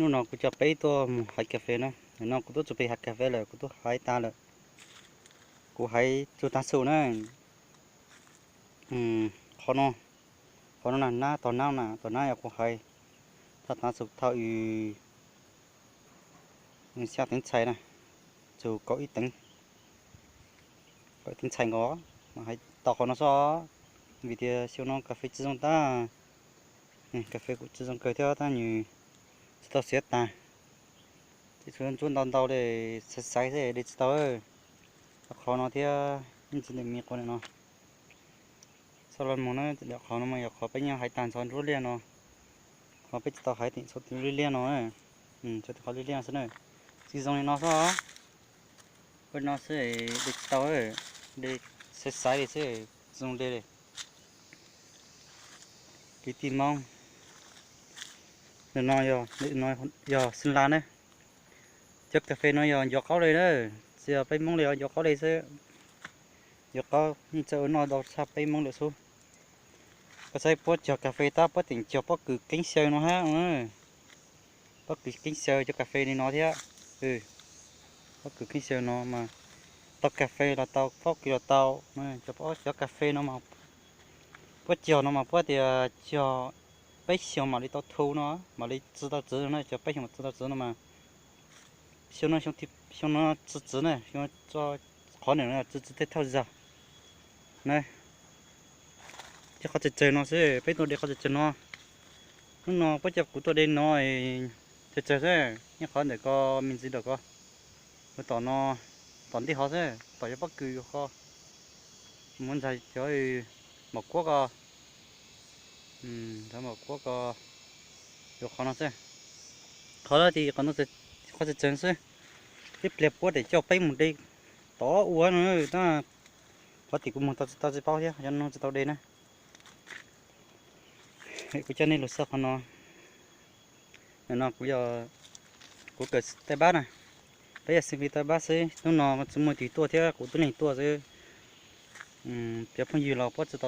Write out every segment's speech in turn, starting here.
Hnub no kuv coj peb tuaj mus hais kas fes na. Nim no kuv twb tsis pem hais kas fes lawm, kuv twb hais tas lawm. Kuv hais tsuag tag xwb na. Qhov no, qhov no na, nab, tom nab na, tom nab yog kuv hais tag tas xwb thaum xya teev txhais na, txug kaum ib teev, kaum ib teev txhais nkaus mas hais tau qhov no xwb. Vim tias xyoo no kas fes tsis zoo tab, kas fes kuj tsis zoo kawg thiab tab nws tsis tau siav tas. Ces tsuas ntsuab ntau ntau li, xaiv xaiv xwb de tsis tau. Qhov no thiab ib ntsis ntawm me qhov ntawm no. Txoj laj mus na, qhov no mas yog qhov peb nyob hais tag ntxhov nruab liaj no, qhov peb tsis tau hais tim txhua tus liaj liaj no, txhua tus qhov liaj liaj xwb na. Tsis zoo li no xwb. Ua no xwb de tsis tau, de xaiv xaiv li xwb, tsis zoo de li. Kwv tij Hmoob, ntawm no, yog Xeev Las na. Cov kas fes no yog ncov qaub li na, tsis yog peb Hmoob li os, ncov qaub li xwb. Ncov qaub yeej txawj ua noj ntau tshaj peb Hmoob lawm xwb. Koj saib puab cog kas fes tab puab teem cog pob kws keeb xyaw no hab. Pob kws keeb xyaw cov kas fes li no thiab. Pob kws keeb xyaw no mas tau kas fes los tau, pob kws los tau. Cov kas fes no mas puab cog no mas puab tias cog peb xyoos mam li tau thu no, mam li txi tau txiv no na, cog peb xyoos mam txi tau txiv no mas xyoo no, xyoo no txi txiv na, qhov ntawm no txi txiv tej thauj zog na. Cov qhov tsawg tsawg no xwb, peb tuaj de qhov tsawg tsawg no. Hnub no puab coj kuv tuaj de no tsawg tsawg xwb, nyob qhov ntawm ko me ntsis ntawm ko, tom no, tom ntej hov xwb, tom cov pob kws yuav qho, mus ntxag cov mom kuab ko, cov mom kuab ko, yuav qhov no xwb. Qhov no ces qhov tsawg tsawg xwb, ib pliag puab tes coj peb mus de tod ua no, tab qhov tim kuv mus tau tsis tau tsis paub thiab, cov no tsis tau de na. Kuv coj nej lug xauj qhov no. No kuv, kuv kawm Thaib Pab na, peb yog xib fwb Thaib Pab xwb, hnub no tsis muaj twg tuaj thiab kuv tib leeg tuaj xwb. Cov phooj ywg los puab tsis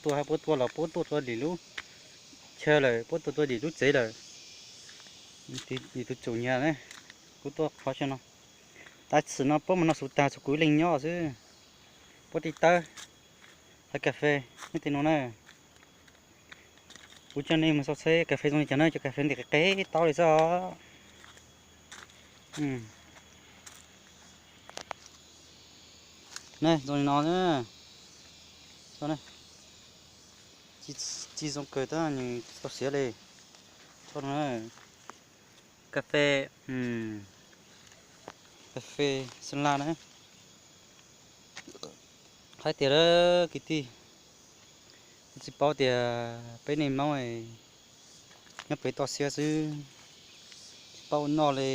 tuaj hab, puab tuaj los puab tuaj rua lwm lub chaw lawm, puab tuaj rua lwm lub tsev lawm. Tus tswv nyiam ne, kuv tuaj qhov chaw no. Tam sim no puab mus noj su tag tsuas kuv ib leeg nyob xwb. Puab tib tawb hais kas fes nyob tim no na. Kuv coj nej mus xauj seb kas fes zoo li cas na, cov kas fes ntim qe qe taub li xwb os. Ne zoo li no, tsis zoo kawg tab nws tsis tau siav li. Kas fes, kas fes Xeev Las na. Hais tias lawm kwv tij, tsis paub tias peb neeg Hmoob nyob pem toj siab xwb, tsis paub ua noj li.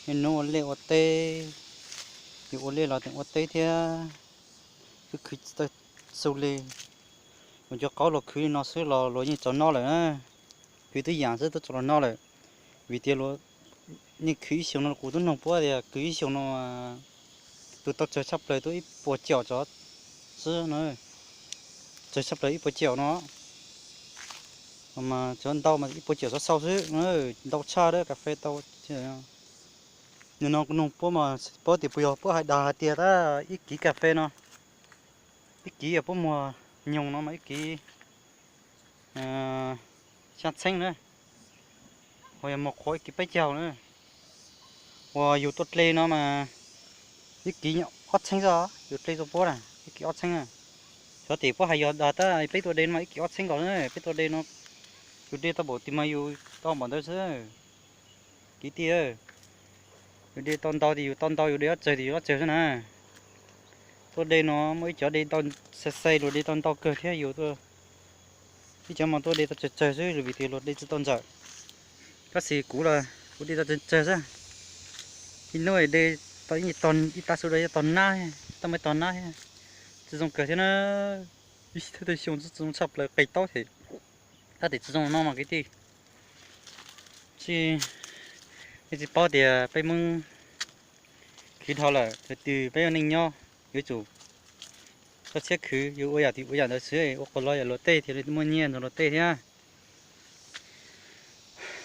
Niaj hnub ua liaj ua teb, yus ua liaj los tseem ua teb thiab, twb khwv tsis tau xu li. Ua cov qaub los khwv li no xwb los luag yeej tsaus noj lawm na. Khwv twb yam xwb twb tsaus los noj lawm, vim tias luag yeej khwv ib xyoos no, kuv twb noog puab tias khwv ib xyoos no tus tau tsawg tshaj plaws twb ib puas caum tsov xwb na, tsawg tshaj plaws ib puas caum no, mas cov ntau mas ib puas caum tsov xau xwb, ntau tshaj lawm kas fes tau. Nim no kuv noog puab mas puab tias puas yog puab hais dag hais tias tab ib kiv kas fes no, ib kiv puab muag nyoog no mas ib kiv xya txheeb na, ho yog muag qhuav ib kiv peb caug na. Uas yus tuaj dle no mas ib kiv ob txheeb xwb, yus dle tuaj puab na ib kiv ob txheeb. Xyov tim puab hais yog dag tab peb tuaj de no mas ib kiv ob txheeb nkaus na, peb tuaj de no, yus de tau npaum twg mas yus tau npaum ntawd xwb. Kwv tij, yus de tau ntau ces yus tau ntau, yus de ob tsawg ces yus ob tsawg xwb na. Tuaj de no muaj ib cov de tau xai xai, luag de tau ntau kawg thiab yus, ib cov mas tuaj de tau tsawg tsawg xwb vim tias luag de tsis tau ntxawm. Tab sis kuv los kuv de tau tsawg tsawg xwb. Ib hnub de tau ib tag su da tog nab, tau muaj tog nab thiab. Tsis zoo kawg thiab na. Ib thawj tag xyoo tsis zoo tshaj plaws qe taub thiab. Tab sis tsis zoo no mas kwv tij, tsis, nej tsis paub tias peb Hmoob khwv dhau lawm, thaum twg peb ua neej nyob yuav tsum txhob tshiab khwv, yuav ua yam twg ua yam ntawd xwb, ua qhov loj yam luag tej thiaj li muaj nyiaj nrog luag tej thiab.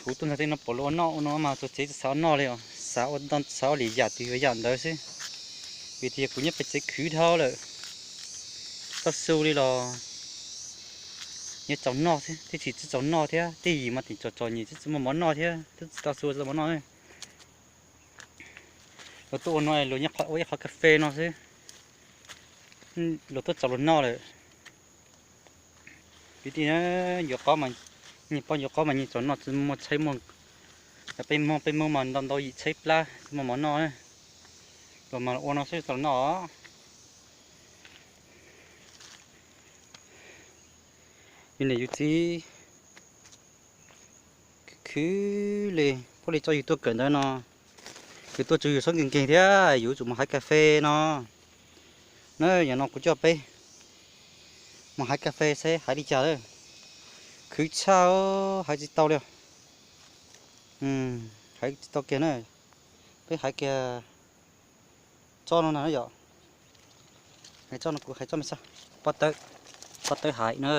Kuv tuaj ntawm tej no pom lawv ua noj ua no mas txog tsev tsis xav ua noj li os, xav ua, xav ua li yam twg yam ntawd xwb. Vim tias kuv nyob pem tsev khwv dhau lawm, tsis tau su li los nyob tsaus noj xwb, tej tsis tsis tsaus noj thiab, tej yim mas tseem tsom tsom nyem tsis muaj mov noj thiab, twb tsis tau su tsis tau mov noj. Luag tuaj ua no luag ua ib qhov kas fes no xwb, luag tuaj tsaus luag noj lawm. Kwv tij, yuav qob mas, nyias poj yuav qob mas nyias tsaus noj, tsis muaj tsheb muag. Peb Hmoob, peb Hmoob mas ntau ntau yim tsheb plab tsis muaj mov noj, luag mas ua no xwb tsaus noj. Yus niam yus txiv khwv khwv li, puab li tso yus tuaj kawm ntawv no, yus tuaj tsuas yus txhob nkees nkeeg thiab, yus tsum mus haiv kas fes no. Na, yam no kuv coj peb mus haiv kas fes seb haiv li cas lawm. Khwv tshaj, haiv tsis tau li. Haiv tsis tau kiag na. Peb haiv kiag tsob no na yom. Haiv tsob no kuv haiv tsob me xo, pob tawb, pob tawb haiv na.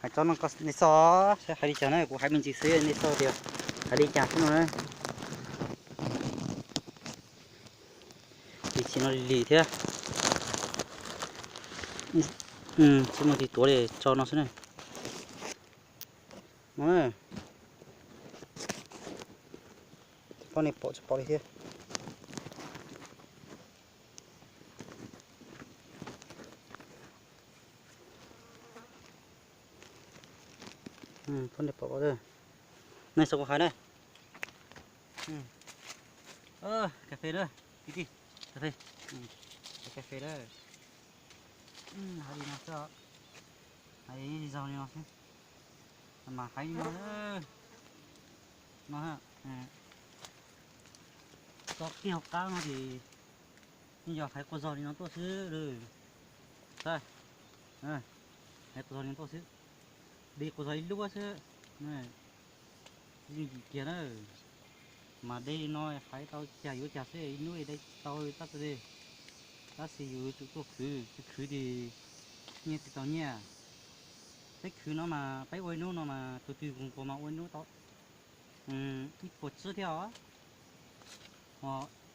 Haiv tsob no nej xo, saib haiv li cas na, kuv haiv me ntsis xwb nej xo tias haiv li cas xwb no na. Ib chim no lig lig thiab, tsis muaj tig tuav li tso no xwb na. No, tsis paub nej pom tsis pom li thiab. Phob nej pom, nej xo kuv hais na. Kas fes na, kwv tij, kas fes, kas fes na. Haiv li no xwb, haiv zog li no xwb, mas haiv li no, no, tso kiag hauv qab no ces yeej yog haiv quas zog li no tuaj xwb. Haiv quas zog li no tuaj xwb, de quas zog ib lub xwb, yeej yim kiag na. Mas de li no haiv tau cas yuav cas xwb, ib hnub de tau tab sis, tab sis yus tsum tuaj khwv, tsis khwv ces yeej tsis tau nyiaj. Peb khwv no mas peb ua ib hnub no mas tus twg nquag nquag mas ua ib hnub tau ib puas tsib thiab os.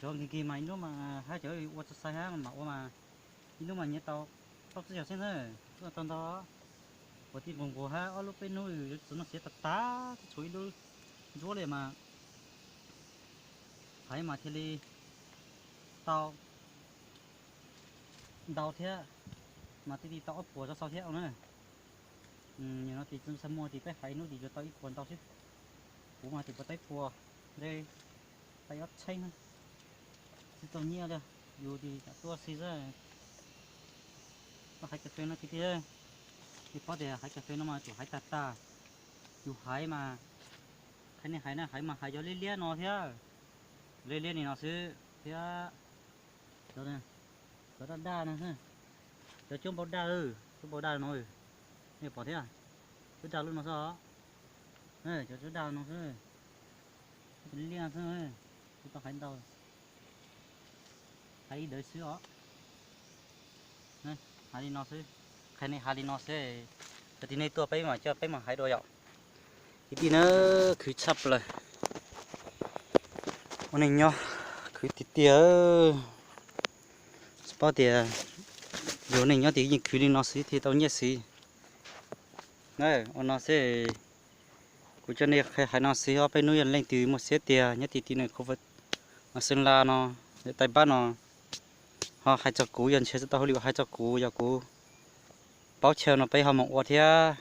Cov nkeeg nkeeg mas ib hnub mas hab cov ua txog xais hab mam ua mas ib hnub mas nyiav tau plaub tsib caug xwb na, tau ntau. Ua tij nquag nquag hab ob lub peb hnub yuav txiv no siav tag tag, tsis tshuav ib lub ntsuab li mas haiv mas thiaj li tau ntau thiab, mas thiaj li tau ob puas rau sau thiab na. Nim no ces tsis muaj ces peb haiv ib hnub ces yuav tau ib puas ntau xwb. Kuv mas ces puas tau ib puas, de tau ob tsheb na, tsis tau nyiaj li. Yus ces tam tuaj xi xwb. Koj haiv kas fes no kwv tij, nej paub tias haiv kas fes no mas tsum haiv tag tag. Yus haiv mas, qhia nej haiv na, haiv mas haiv cov liab liab no thiab, liab liab li no xwb thiab. Cov, cov daj daj no, cov cuab npau daj, cuab npau daj no, nej pom thiab, cuab daj lub no xwb os. Cov cuab daj no xwb, liab xwb, tsis tau haiv ntau, haiv li ntawd xwb os. Haiv li no xwb, qhia nej haiv li no xwb, tag kis nej tuaj peb mam coj peb mam haiv dua yom. Kwv tij na, khwv tshaj plaws, ua neej nyob khwv tiag tiag. Tsis paub tias yus neej nyob tias yeej khwv li no xwb thiaj tau nyiaj xwb. Ua no xwb, kuv coj nej qhia haiv no xwb, ob peb hnub yog leej twg muaj siab tiag nyob tim tim neeg khu Xeev Las no, Thaib Npab no, ho hais txog kuv, yog ntshe tsis tau hauj lwm hais txog kuv, yog kuv paub chaw no peb ho mus ua thiab.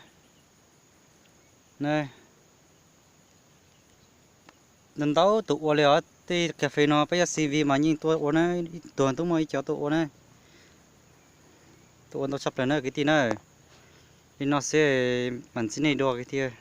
Ntau ntau tus ua li os, tej kas fes no peb cov C V mas yeej tuaj ua na, ib tuag twb muaj ib co tuaj ua na. Tuaj ua ntau tshaj plaws na kwv tij na. Li no xwb, mam ntsib nej dua kwv tij.